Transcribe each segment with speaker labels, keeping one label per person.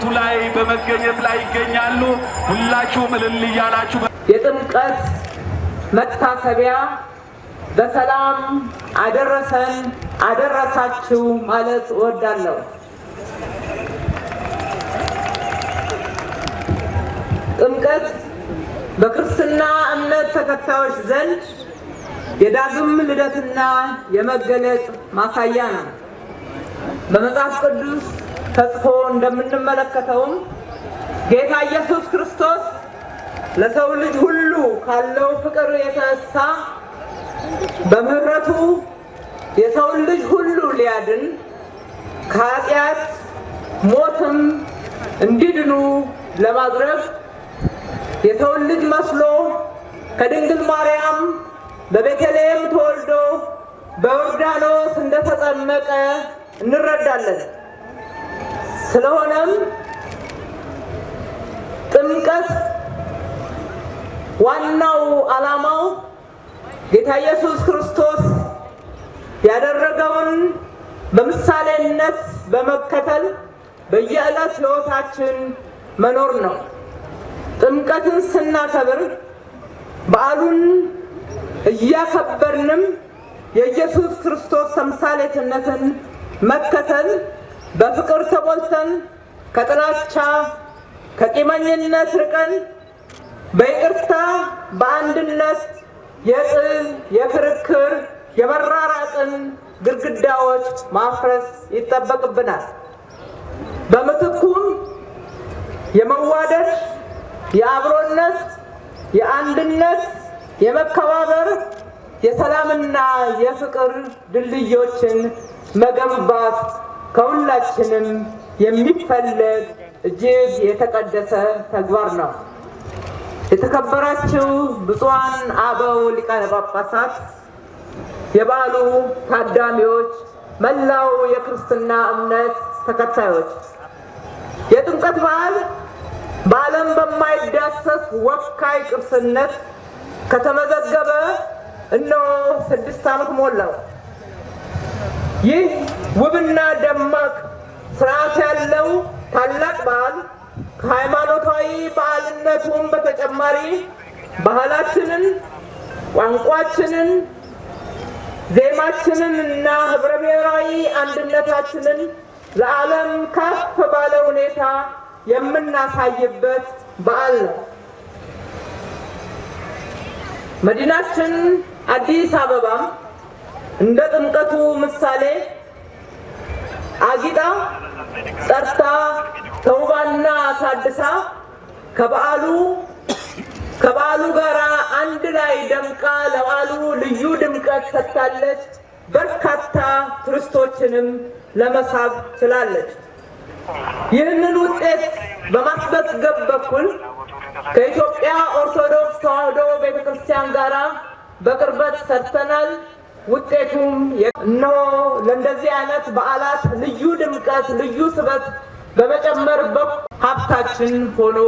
Speaker 1: በዕለቱ ላይ በመገኘት ላይ ይገኛሉ። ሁላችሁም እልል እያላችሁ
Speaker 2: የጥምቀት መታሰቢያ በሰላም አደረሰን አደረሳችሁ ማለት እወዳለሁ። ጥምቀት በክርስትና እምነት ተከታዮች ዘንድ የዳግም ልደትና የመገለጥ ማሳያ ነው። በመጽሐፍ ቅዱስ ተጽፎ እንደምንመለከተውም ጌታ ኢየሱስ ክርስቶስ ለሰው ልጅ ሁሉ ካለው ፍቅር የተነሳ በምሕረቱ የሰውን ልጅ ሁሉ ሊያድን ከኃጢአት ሞትም እንዲድኑ ለማድረግ የሰውን ልጅ መስሎ ከድንግል ማርያም በቤተልሔም ተወልዶ በዮርዳኖስ እንደተጠመቀ እንረዳለን። ስለሆነም ጥምቀት ዋናው ዓላማው ጌታ ኢየሱስ ክርስቶስ ያደረገውን በምሳሌነት በመከተል በየዕለት ሕይወታችን መኖር ነው። ጥምቀትን ስናከብር በዓሉን እያከበርንም የኢየሱስ ክርስቶስ ተምሳሌትነትን መከተል በፍቅር ተሞልተን ከጥላቻ ከቂመኝነት ርቀን በይቅርታ በአንድነት የጥል፣ የክርክር፣ የመራራቅን ግድግዳዎች ማፍረስ ይጠበቅብናል። በምትኩም የመዋደድ፣ የአብሮነት፣ የአንድነት፣ የመከባበር፣ የሰላምና የፍቅር ድልድዮችን መገንባት ከሁላችንም የሚፈለግ እጅግ የተቀደሰ ተግባር ነው። የተከበራችሁ ብፁዓን አበው ሊቃነ ጳጳሳት፣ የበዓሉ ታዳሚዎች፣ መላው የክርስትና እምነት ተከታዮች፣ የጥምቀት በዓል በዓለም በማይዳሰስ ወካይ ቅርስነት ከተመዘገበ እነሆ 6 ዓመት ሞላው። ይህ ውብና ደማቅ ስርዓት ያለው ታላቅ በዓል ከሃይማኖታዊ በዓልነቱም በተጨማሪ ባህላችንን፣ ቋንቋችንን፣ ዜማችንን እና ህብረ ብሔራዊ አንድነታችንን ለዓለም ከፍ ባለ ሁኔታ የምናሳይበት በዓል ነው። መዲናችን አዲስ አበባም እንደ ጥምቀቱ ምሳሌ አጊጣ ጸርታ ተውባና ታድሳ ከበዓሉ ጋር አንድ ላይ ደምቃ ለበዓሉ ልዩ ድምቀት ሰጥታለች። በርካታ ቱሪስቶችንም ለመሳብ ችላለች። ይህንን ውጤት በማስመዝገብ በኩል ከኢትዮጵያ ኦርቶዶክስ ተዋሕዶ ቤተክርስቲያን ጋር በቅርበት ሰርተናል። ውጤቱም እነሆ ለእንደዚህ አይነት በዓላት ልዩ ድምቀት፣ ልዩ ስበት በመጨመር በኩል ሀብታችን ሆኖ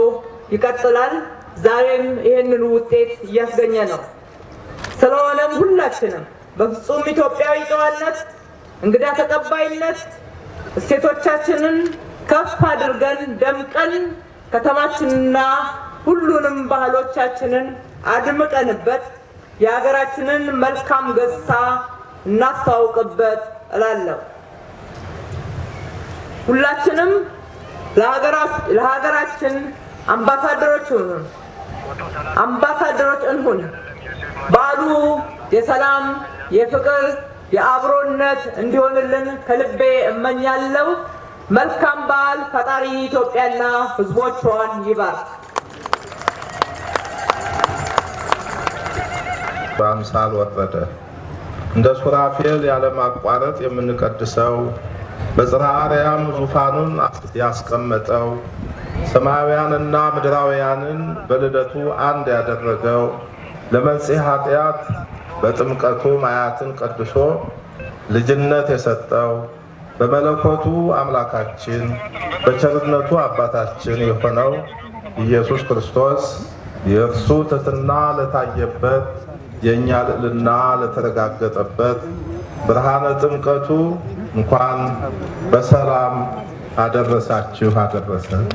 Speaker 2: ይቀጥላል። ዛሬም ይህንን ውጤት እያስገኘ ነው። ስለሆነም ሁላችንም በፍጹም ኢትዮጵያዊ ጨዋነት፣ እንግዳ ተቀባይነት እሴቶቻችንን ከፍ አድርገን ደምቀን ከተማችንና ሁሉንም ባህሎቻችንን አድምቀንበት የሀገራችንን መልካም ገጽታ እናስተዋውቅበት እላለሁ። ሁላችንም ለሀገራችን አምባሳደሮች እንሁን። በዓሉ የሰላም፣ የፍቅር፣ የአብሮነት እንዲሆንልን ከልቤ እመኛለሁ። መልካም በዓል። ፈጣሪ ኢትዮጵያና ሕዝቦቿን ይባርክ።
Speaker 3: በአምሳል ወረደ። እንደ ሱራፌል ያለማቋረጥ የምንቀድሰው በጽርሐ አርያም ዙፋኑን ያስቀመጠው ሰማያውያንና ምድራውያንን በልደቱ አንድ ያደረገው ለመንጽሔ ኃጢአት በጥምቀቱ ማያትን ቀድሶ ልጅነት የሰጠው በመለኮቱ አምላካችን በቸርነቱ አባታችን የሆነው ኢየሱስ ክርስቶስ የእርሱ ትሕትና ለታየበት የእኛ ልዕልና ለተረጋገጠበት ብርሃነ ጥምቀቱ እንኳን በሰላም አደረሳችሁ አደረሰን።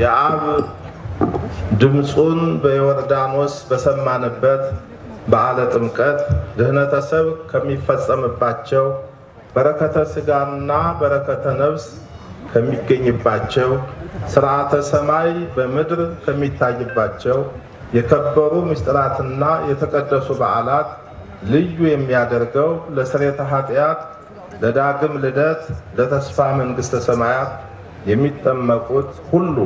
Speaker 3: የአብ ድምፁን በዮርዳኖስ በሰማንበት በዓለ ጥምቀት ድኅነተ ሰብእ ከሚፈጸምባቸው፣ በረከተ ሥጋና በረከተ ነፍስ ከሚገኝባቸው፣ ሥርዓተ ሰማይ በምድር ከሚታይባቸው የከበሩ ምስጢራትና የተቀደሱ በዓላት ልዩ የሚያደርገው ለስርየተ ኃጢአት፣ ለዳግም ልደት፣ ለተስፋ መንግሥተ ሰማያት የሚጠመቁት ሁሉ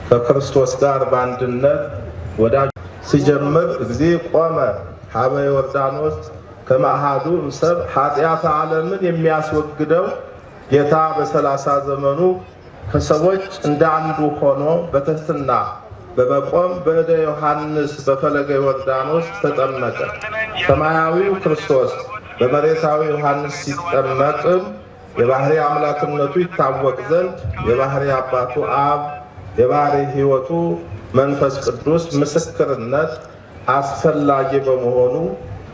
Speaker 3: ከክርስቶስ ጋር በአንድነት ወዳጅ ሲጀምር እግዚእ ቆመ ሀበ ዮርዳኖስ ከመ አሐዱ እምሰብእ፣ ኃጢአተ ዓለምን የሚያስወግደው ጌታ በ30 ዘመኑ ከሰዎች እንደ አንዱ ሆኖ በትሕትና በመቆም በእደ ዮሐንስ በፈለገ ዮርዳኖስ ተጠመቀ። ሰማያዊው ክርስቶስ በመሬታዊ ዮሐንስ ሲጠመቅም የባህሪ አምላክነቱ ይታወቅ ዘንድ የባህሪ አባቱ አብ፣ የባህሪ ሕይወቱ መንፈስ ቅዱስ ምስክርነት አስፈላጊ በመሆኑ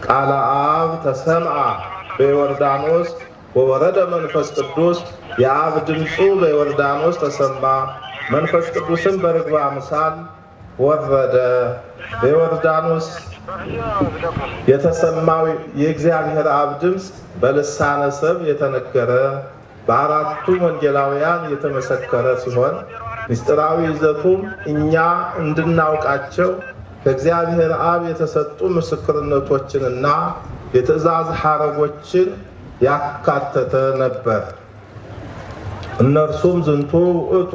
Speaker 3: ቃለ አብ ተሰምዐ በዮርዳኖስ ወወረደ መንፈስ ቅዱስ፣ የአብ ድምፁ በዮርዳኖስ ተሰማ፣ መንፈስ ቅዱስም በርግብ አምሳል ወረደ። በዮርዳኖስ የተሰማው የእግዚአብሔር አብ ድምፅ በልሳነ ሰብ የተነገረ፣ በአራቱ ወንጌላውያን የተመሰከረ ሲሆን ምስጢራዊ ይዘቱም እኛ እንድናውቃቸው ከእግዚአብሔር አብ የተሰጡ ምስክርነቶችንና የትእዛዝ ሐረጎችን ያካተተ ነበር። እነርሱም ዝንቱ ውእቱ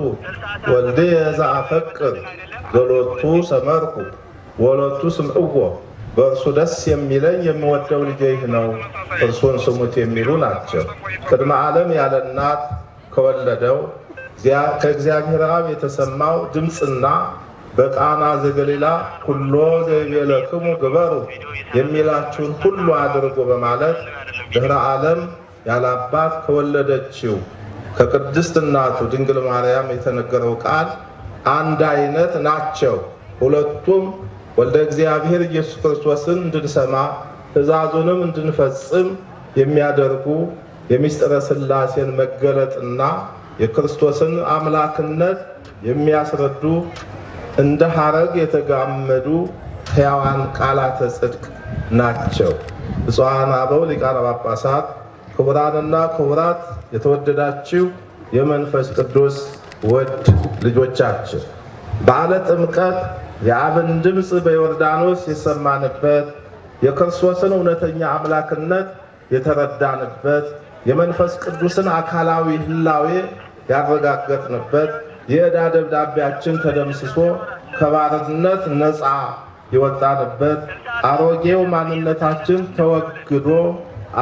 Speaker 3: ወልድየ ዘአፈቅር ዘሎቱ ሰመርኩ ወሎቱ ስምዕዎ፣ በእርሱ ደስ የሚለኝ የምወደው ልጄ ይህ ነው፣ እርሱን ስሙት የሚሉ ናቸው። ቅድመ ዓለም ያለ እናት ከወለደው ከእግዚአብሔር አብ የተሰማው ድምፅና በቃና ዘገሊላ ኩሎ ዘይቤለክሙ ግበሩ፣ የሚላችሁን ሁሉ አድርጉ በማለት ድኅረ ዓለም ያለ አባት ከወለደችው ከቅድስት እናቱ ድንግል ማርያም የተነገረው ቃል አንድ አይነት ናቸው። ሁለቱም ወልደ እግዚአብሔር ኢየሱስ ክርስቶስን እንድንሰማ ትእዛዙንም እንድንፈጽም የሚያደርጉ የሚስጥረ ሥላሴን መገለጥና የክርስቶስን አምላክነት የሚያስረዱ እንደ ሐረግ የተጋመዱ ሕያዋን ቃላተ ጽድቅ ናቸው። ብፁዓን አበው ሊቃነ ጳጳሳት፣ ክቡራንና ክቡራት፣ የተወደዳችሁ የመንፈስ ቅዱስ ውድ ልጆቻችን፣ በዓለ ጥምቀት የአብን ድምፅ በዮርዳኖስ የሰማንበት፣ የክርስቶስን እውነተኛ አምላክነት የተረዳንበት፣ የመንፈስ ቅዱስን አካላዊ ህላዌ ያረጋገጥንበት፣ የዕዳ ደብዳቤያችን ተደምስሶ ከባርነት ነፃ የወጣንበት፣ አሮጌው ማንነታችን ተወግዶ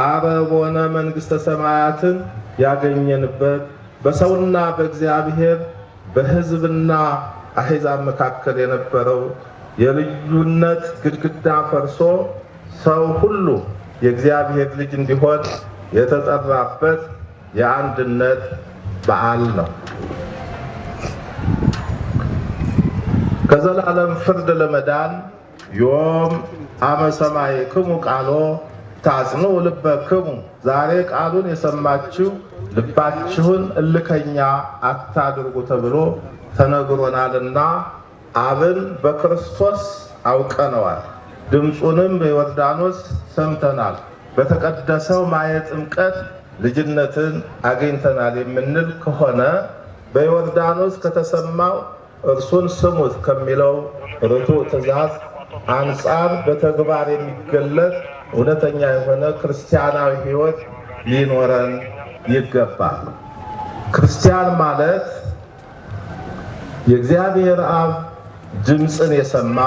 Speaker 3: አረቦነ መንግሥተ ሰማያትን ያገኘንበት፣ በሰውና በእግዚአብሔር በሕዝብና አሕዛብ መካከል የነበረው የልዩነት ግድግዳ ፈርሶ ሰው ሁሉ የእግዚአብሔር ልጅ እንዲሆን የተጠራበት የአንድነት በዓል ነው። ከዘላለም ፍርድ ለመዳን ዮም አመ ሰማዕክሙ ቃሎ ታጽንዑ ልበክሙ፣ ዛሬ ቃሉን የሰማችሁ ልባችሁን እልከኛ አታድርጉ ተብሎ ተነግሮናልና አብን በክርስቶስ አውቀነዋል፣ ድምፁንም በዮርዳኖስ ሰምተናል፣ በተቀደሰው ማየ ጥምቀት ልጅነትን አግኝተናል የምንል ከሆነ በዮርዳኖስ ከተሰማው እርሱን ስሙት ከሚለው ርቱዕ ትእዛዝ አንጻር በተግባር የሚገለጥ እውነተኛ የሆነ ክርስቲያናዊ ሕይወት ሊኖረን ይገባል። ክርስቲያን ማለት የእግዚአብሔር አብ ድምፅን የሰማ፣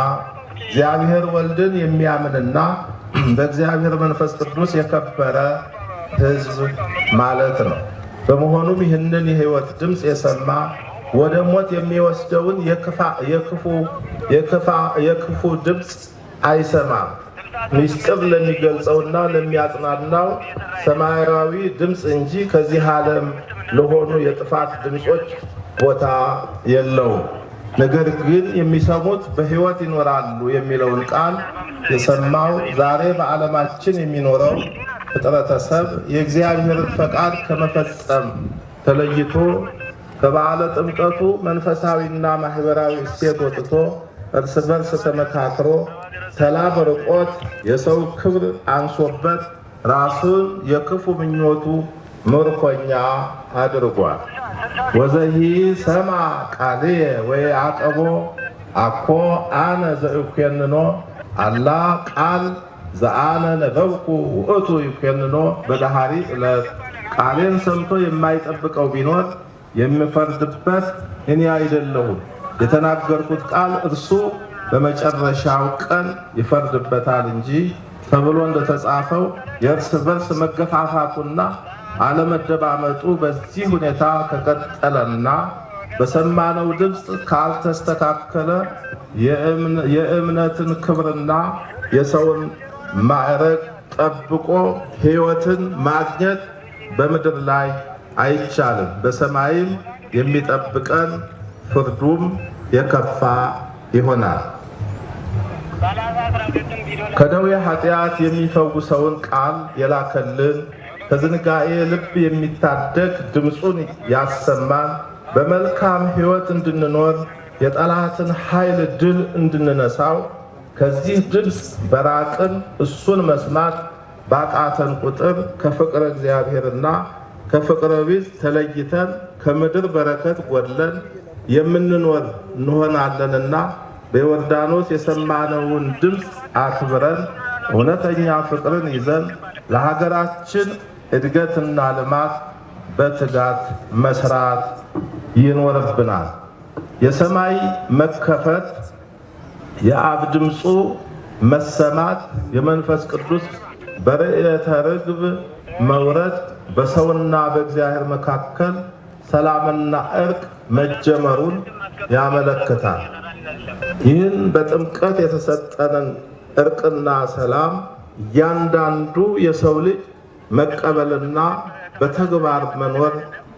Speaker 3: እግዚአብሔር ወልድን የሚያምንና በእግዚአብሔር መንፈስ ቅዱስ የከበረ ሕዝብ ማለት ነው። በመሆኑም ይህንን የሕይወት ድምፅ የሰማ ወደ ሞት የሚወስደውን የክፉ ድምፅ አይሰማም። ምስጢር ለሚገልጸውና ለሚያጽናናው ሰማያዊ ድምፅ እንጂ ከዚህ ዓለም ለሆኑ የጥፋት ድምፆች ቦታ የለውም። ነገር ግን የሚሰሙት በሕይወት ይኖራሉ የሚለውን ቃል የሰማው ዛሬ በዓለማችን የሚኖረው ፍጥረተሰብ የእግዚአብሔርን ፈቃድ ከመፈጸም ተለይቶ ከበዓለ ጥምቀቱ መንፈሳዊና ማኅበራዊ እሴት ወጥቶ እርስ በርስ ተመካክሮ ሰላም ርቆት የሰው ክብር አንሶበት ራሱን የክፉ ምኞቱ ምርኮኛ አድርጓል። ወዘሂ ሰማ ቃልየ ወየዐቅቦ አኮ አነ ዘእኮንኖ አላ ቃል ዘአነ ነበብኩ ውእቱ ይኮንኖ በዳህሪ ዕለት። ቃሌን ሰምቶ የማይጠብቀው ቢኖር የምፈርድበት እኔ አይደለሁም፣ የተናገርኩት ቃል እርሱ በመጨረሻው ቀን ይፈርድበታል እንጂ ተብሎ እንደተጻፈው የእርስ በርስ መገፋፋቱና አለመደማመጡ በዚህ ሁኔታ ከቀጠለና በሰማነው ድምፅ ካልተስተካከለ የእምነትን ክብርና የሰውን ማዕረግ ጠብቆ ሕይወትን ማግኘት በምድር ላይ አይቻልም። በሰማይም የሚጠብቀን ፍርዱም የከፋ ይሆናል። ከደዌ ኃጢአት የሚፈውሰውን ቃል የላከልን፣ ከዝንጋኤ ልብ የሚታደግ ድምፁን ያሰማን፣ በመልካም ሕይወት እንድንኖር የጠላትን ኃይል ድል እንድንነሳው ከዚህ ድምፅ በራቅን፣ እሱን መስማት ባቃተን ቁጥር ከፍቅረ እግዚአብሔርና ከፍቅረ ቢጽ ተለይተን ከምድር በረከት ጎድለን የምንኖር እንሆናለንና በዮርዳኖስ የሰማነውን ድምፅ አክብረን እውነተኛ ፍቅርን ይዘን ለሀገራችን እድገትና ልማት በትጋት መስራት ይኖርብናል። የሰማይ መከፈት፣ የአብ ድምፁ መሰማት፣ የመንፈስ ቅዱስ በርእየተ ርግብ መውረድ በሰውና በእግዚአብሔር መካከል ሰላምና እርቅ መጀመሩን ያመለክታል። ይህን በጥምቀት የተሰጠንን እርቅና ሰላም እያንዳንዱ የሰው ልጅ መቀበልና በተግባር መኖር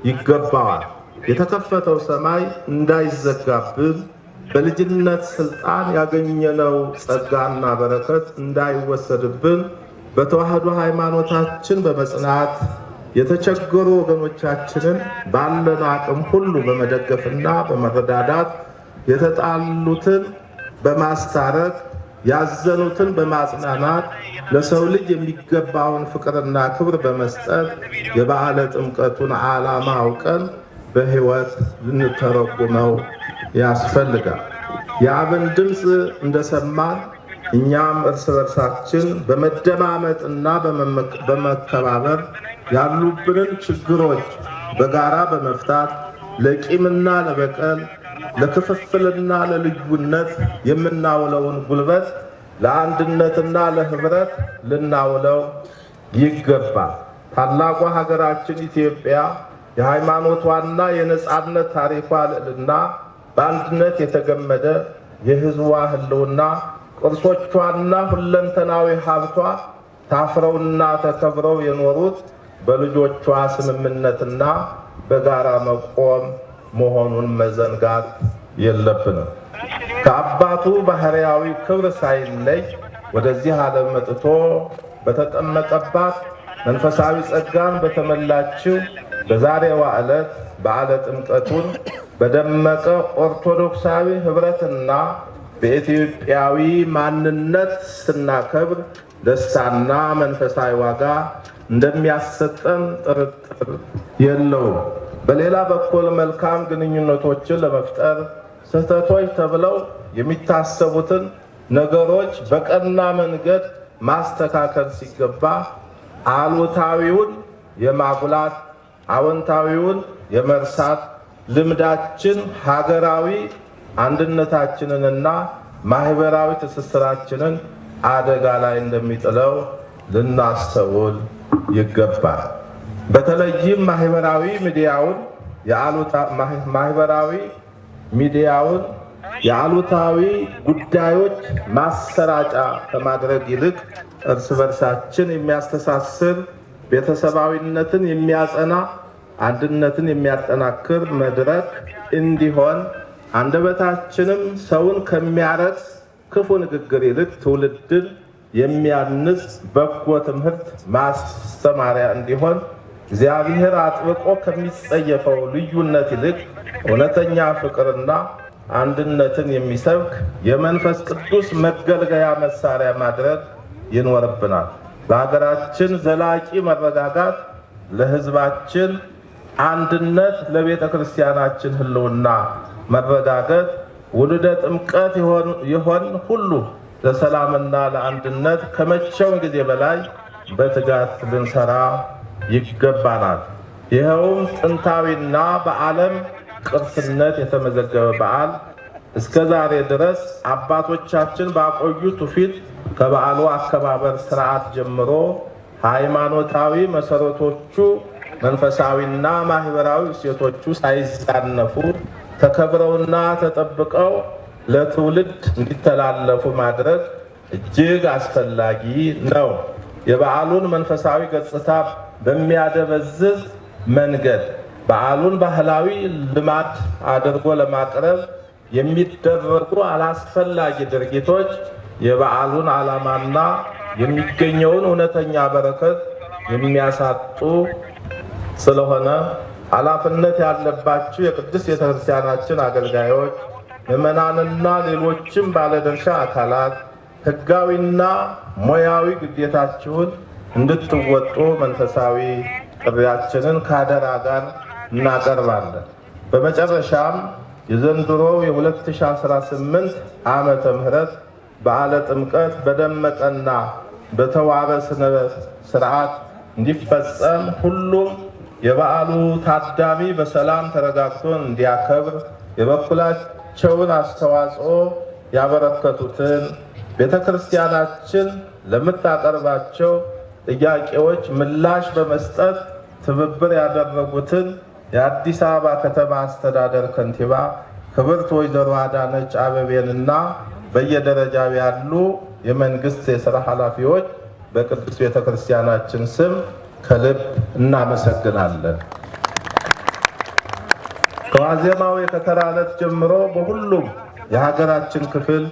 Speaker 3: ይገባዋል። የተከፈተው ሰማይ እንዳይዘጋብን፣ በልጅነት ስልጣን ያገኘነው ጸጋና በረከት እንዳይወሰድብን በተዋህዶ ሃይማኖታችን በመጽናት የተቸገሩ ወገኖቻችንን ባለን አቅም ሁሉ በመደገፍና በመረዳዳት፣ የተጣሉትን በማስታረቅ፣ ያዘኑትን በማጽናናት፣ ለሰው ልጅ የሚገባውን ፍቅርና ክብር በመስጠት የበዓለ ጥምቀቱን ዓላማ አውቀን በሕይወት ልንተረጉመው ያስፈልጋል። የአብን ድምፅ እንደሰማን እኛም እርስ በርሳችን በመደማመጥና በመከባበር ያሉብንን ችግሮች በጋራ በመፍታት ለቂምና ለበቀል፣ ለክፍፍልና ለልዩነት የምናውለውን ጉልበት ለአንድነትና ለህብረት ልናውለው ይገባል። ታላቋ ሀገራችን ኢትዮጵያ የሃይማኖቷና የነጻነት ታሪኳ ልዕልና በአንድነት የተገመደ፣ የህዝቧ ህልውና፣ ቅርሶቿና ሁለንተናዊ ሀብቷ ታፍረውና ተከብረው የኖሩት በልጆቿ ስምምነትና በጋራ መቆም መሆኑን መዘንጋት የለብንም። ከአባቱ ባህርያዊ ክብር ሳይለይ ወደዚህ ዓለም መጥቶ በተጠመቀባት፣ መንፈሳዊ ጸጋን በተመላችው በዛሬዋ ዕለት በዓለ ጥምቀቱን በደመቀ ኦርቶዶክሳዊ ኅብረትና በኢትዮጵያዊ ማንነት ስናከብር ደስታና መንፈሳዊ ዋጋ እንደሚያሰጠን ጥርጥር የለውም። በሌላ በኩል መልካም ግንኙነቶችን ለመፍጠር ስህተቶች ተብለው የሚታሰቡትን ነገሮች በቀና መንገድ ማስተካከል ሲገባ አሉታዊውን የማጉላት አዎንታዊውን የመርሳት ልምዳችን ሀገራዊ አንድነታችንንና ማህበራዊ ትስስራችንን አደጋ ላይ እንደሚጥለው ልናስተውል ይገባል። በተለይም ማህበራዊ ሚዲያውን የአሉታዊ ጉዳዮች ማሰራጫ ከማድረግ ይልቅ እርስ በርሳችን የሚያስተሳስር፣ ቤተሰባዊነትን የሚያጸና፣ አንድነትን የሚያጠናክር መድረክ እንዲሆን አንደበታችንም ሰውን ከሚያረክስ ክፉ ንግግር ይልቅ ትውልድን የሚያንጽ በጎ ትምህርት ማስተማሪያ እንዲሆን፣ እግዚአብሔር አጥብቆ ከሚጸየፈው ልዩነት ይልቅ እውነተኛ ፍቅርና አንድነትን የሚሰብክ የመንፈስ ቅዱስ መገልገያ መሳሪያ ማድረግ ይኖርብናል። ለሀገራችን ዘላቂ መረጋጋት፣ ለሕዝባችን አንድነት፣ ለቤተ ክርስቲያናችን ሕልውና መረጋገጥ ውሉደ ጥምቀት የሆን ሁሉ ለሰላምና ለአንድነት ከመቼውም ጊዜ በላይ በትጋት ልንሰራ ይገባናል። ይኸውም ጥንታዊና በዓለም ቅርስነት የተመዘገበ በዓል እስከ ዛሬ ድረስ አባቶቻችን ባቆዩት ትውፊት ከበዓሉ አከባበር ስርዓት ጀምሮ ሃይማኖታዊ መሰረቶቹ፣ መንፈሳዊና ማህበራዊ እሴቶቹ ሳይዛነፉ ተከብረውና ተጠብቀው ለትውልድ እንዲተላለፉ ማድረግ እጅግ አስፈላጊ ነው። የበዓሉን መንፈሳዊ ገጽታ በሚያደበዝዝ መንገድ በዓሉን ባህላዊ ልማድ አድርጎ ለማቅረብ የሚደረጉ አላስፈላጊ ድርጊቶች የበዓሉን ዓላማና የሚገኘውን እውነተኛ በረከት የሚያሳጡ ስለሆነ ኃላፊነት ያለባችሁ የቅድስት ቤተክርስቲያናችን አገልጋዮች፣ ምዕመናንና ሌሎችም ባለድርሻ አካላት ሕጋዊና ሙያዊ ግዴታችሁን እንድትወጡ መንፈሳዊ ጥሪያችንን ከአደራ ጋር እናቀርባለን። በመጨረሻም የዘንድሮው የ2018 ዓመተ ምህረት በዓለ ጥምቀት በደመቀና በተዋበ ስነ ስርዓት እንዲፈጸም፣ ሁሉም የበዓሉ ታዳሚ በሰላም ተረጋግቶ እንዲያከብር የበኩላቸውን አስተዋጽኦ ያበረከቱትን፣ ቤተ ክርስቲያናችን ለምታቀርባቸው ጥያቄዎች ምላሽ በመስጠት ትብብር ያደረጉትን የአዲስ አበባ ከተማ አስተዳደር ከንቲባ ክብርት ወይዘሮ አዳነች አቤቤንና በየደረጃው ያሉ የመንግስት የስራ ኃላፊዎች በቅድስት ቤተ ክርስቲያናችን ስም ከልብ እናመሰግናለን። ከዋዜማው የከተራ ዕለት ጀምሮ በሁሉም የሀገራችን ክፍል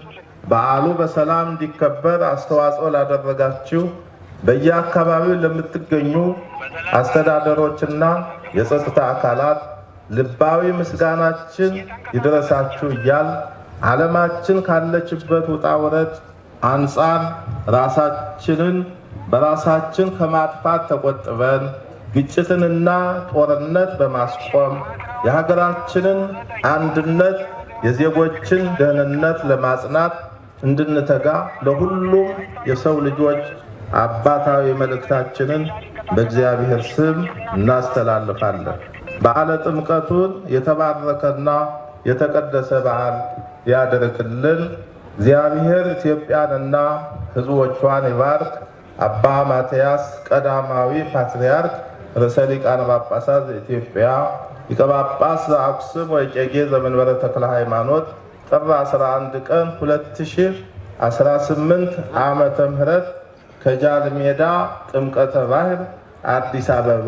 Speaker 3: በዓሉ በሰላም እንዲከበር አስተዋጽኦ ላደረጋችሁ በየአካባቢው ለምትገኙ አስተዳደሮችና የጸጥታ አካላት ልባዊ ምስጋናችን ይድረሳችሁ እያልን፣ ዓለማችን ካለችበት ውጣ ውረድ አንጻር ራሳችንን በራሳችን ከማጥፋት ተቆጥበን፣ ግጭትንና ጦርነት በማስቆም የሀገራችንን አንድነት፣ የዜጎችን ደህንነት ለማጽናት እንድንተጋ ለሁሉም የሰው ልጆች አባታዊ መልእክታችንን በእግዚአብሔር ስም እናስተላልፋለን። በዓለ ጥምቀቱን የተባረከና የተቀደሰ በዓል ያድርግልን። እግዚአብሔር ኢትዮጵያንና ሕዝቦቿን ይባርክ። አባ ማትያስ ቀዳማዊ ፓትርያርክ ርእሰ ሊቃነ ጳጳሳት ዘኢትዮጵያ ሊቀ ጳጳስ ዘአክሱም ወዕጨጌ ዘመንበረ ተክለ ሃይማኖት፣ ጥር 11 ቀን 2018 ዓመተ ምህረት ከጃልሜዳ ጥምቀተ ባህር አዲስ አበባ።